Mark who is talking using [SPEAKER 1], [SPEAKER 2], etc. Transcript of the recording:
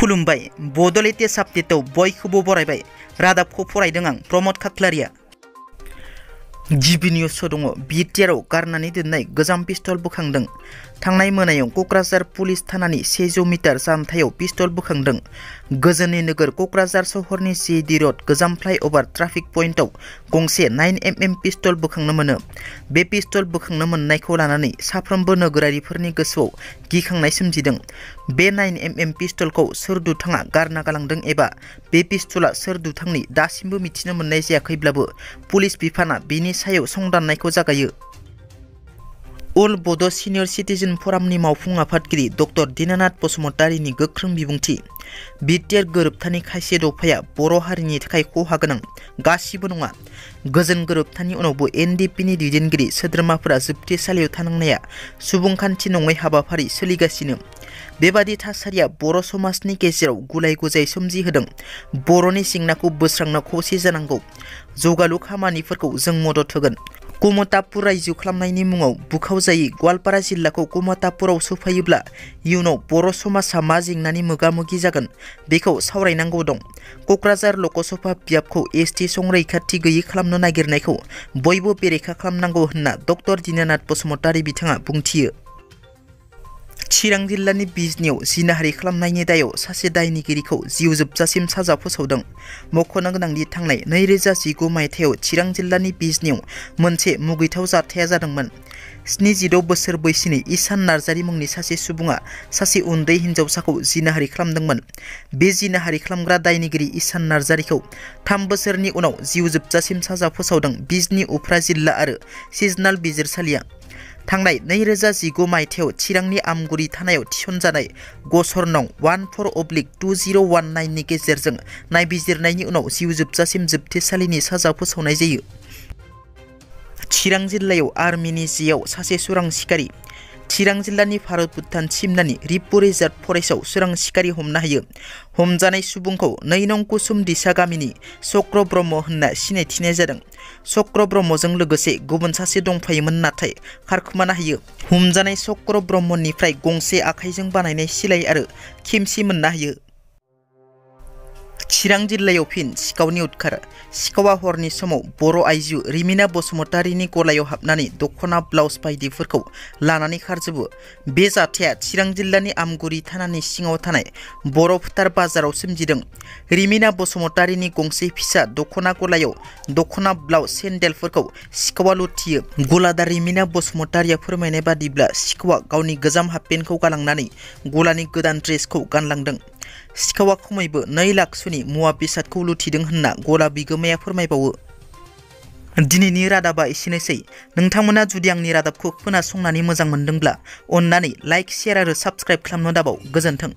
[SPEAKER 1] खुलुमबाय बड'लेटेस्ट आपडेटआव बयखौबो बरायबाय रादाबखौ फरायदों आं प्रमद खाख्लारिया। गिबि निउसआव दङ बिटिआरआव गारनानै दोननाय गोजाम पिस्तल बोखांदों। थांनाय मोनायाव क'क्राझार पुलिस थानानि 100 मिटार जानथायाव पिस्तल बोखांदों। गोजोननि नोगोर क'क्राझार सहरनि सिडि रड गोजाम फ्लाइअभार ट्राफिक पइन्टआव गंसे 9mm पिस्तल बोखांनो मोनो। बे पिस्तल बोखांनो मोननायखौ लानानै साफ्रोमबो नोगोरारिफोरनि गोसोआव गिखांनाय सोमजिदों। बे 9mm पिस्तलखौ सोर दुथाङा गारना गालांदों एबा बे पिस्तला सोर दुथांनि दासिमबो मिथिनो मोननाय जायाखैब्लाबो पुलिस बिफाना बेनि सायाव संदाननायखौ जागायो। अल बड' सिनियर सिटिजेन फरामनि मावफुं आफादगिरि डक्टर दीनानाथ बसुमतारीनि गोख्रों बिबुंथि। बिटिआर गोरोबथानि खायसे दफाया बर' हारिनि थाखाय खहा गोनां, गासिबो नङा। गोजोन गोरोबथानि उनावबो एनडिपिनि दैदेनगिरि सोद्रोमाफोरा जोबथेसालियाव थानांनाया सुबुंखान्थि नङै हाबाफारि सोलिगासिनो। बेबादि थासारिया बर' समाजनि गेजेराव गुलाय गुजाय सोमजिहोदों। बर'नि जेंनाखौ बोस्रांनो खौसे जानांगौ। जौगालु खामानिफोरखौ जों मदद होगोन। कमतापुर रायजो खालामनायनि मुङाव बुखावजायै गवालपारा जिल्लाखौ कमतापुराव सोफायोब्ला इयुनाव बर' समाजा मा जेंनानि मोगा-मोगि जागोन बेखौ सावरायनांगौ दं। क'क्राझार लकसभा बियाबखौ एसटि संरैखाथि गैयै खालामनो नागिरनायखौ बयबो बेरेखा खालामनांगौ होनना डक्टर दीनानाथ बसुमतारी बिथाङा बुंथियो। चिरां जिल्लानि बिजनियाव जिनाहारि खालामनायनि दायाव सासे दायनिगिरिखौ जिउ जोबजासिम साजा फोसावदों। मख'नो गोनांदि थांनाय 2019 मायथाइयाव चिरां जिल्लानि बिजनियाव मोनसे मुगैथाव जाथाया जादोंमोन। 76 बोसोर बैसोनि ईसान नार्जारी मुंनि सासे सुबुङा सासे उन्दै हिन्जावसाखौ जिनाहारि खालामदोंमोन। बे जिनाहारि खालामग्रा दायनिगिरि ईसान नार्जारीखौ 3 बोसोरनि उनाव जिउ जोबजासिम साजा फोसावदों बिजनी उफ्रा जिल्ला आरो सिजनाल बिजिरसालिया। थांनाय 2019 मायथाइयाव चिरांनि आमगुरि थानायाव थिसनजानाय गसर नं 14/2019 नि गेजेरजों नायबिजिरनायनि उनाव जिउ जोबजासिम जोबथेसालिनि साजा फोसावनाय जायो। चिरां जिल्लायाव आर्मिनि जेआव सासे सोरां सिखारि। चिरां जिल्लानि भारत भुटान सिमनानि रिपु रिजार्भ फरेस्टआव सोरां सिखारि हमनो हायो। हमजानाय सुबुंखौ 2 नं कुसुम दिसा गामिनि चक्र ब्रह्म होनना सिनायथिनाय जादों। चक्र ब्रह्मजों लोगोसे गुबुन सासे दंफायोमोन नाथाय खारखोमानो हायो। हमजानाय चक्र ब्रह्मनिफ्राय गंसे आखाइजों बानायनाय सिलाइ आरो खेमसि मोननो हायो। चिरां जिल्लायाव फिन सिखावनि उदखार। सिखावा हरनि समाव बर' आइजो रिमिना बसुमतारीनि गलायाव हाबनानै दख'ना ब्लाउस बायदिफोरखौ लानानै खारजोबो। बे जाथाया चिरां जिल्लानि आमगुरि थानानि सिङाव थानाय बर' फोथार बाजाराव सोमजिदों। रिमिना बसुमतारीनि गंसे फिसा दख'ना गलायाव दख'ना ब्लाउस सेन्देलफोरखौ सिखावा लुथियो। गलादार रिमिना बसुमतारीया फोरमायनाय बादिब्ला सिखावा गावनि गोजाम हाफपेन्टखौ गालांनानै गलानि गोदान ड्रेसखौ गानलांदों। सिखावा खमैबो 2 लाखसोनि मुवा बेसादखौ लुथिदों होनना गला बिगोमाया फोरमायबावो। दिनैनि रादाबा एसेनोसै। नोंथांमोना जुदि आंनि रादाबखौ खोनासंनानै मोजां मोनदोंब्ला अन्नानै लाइक, शेयार आरो साबस्क्राइब खालामनो दाबाव। गोजोन्थों।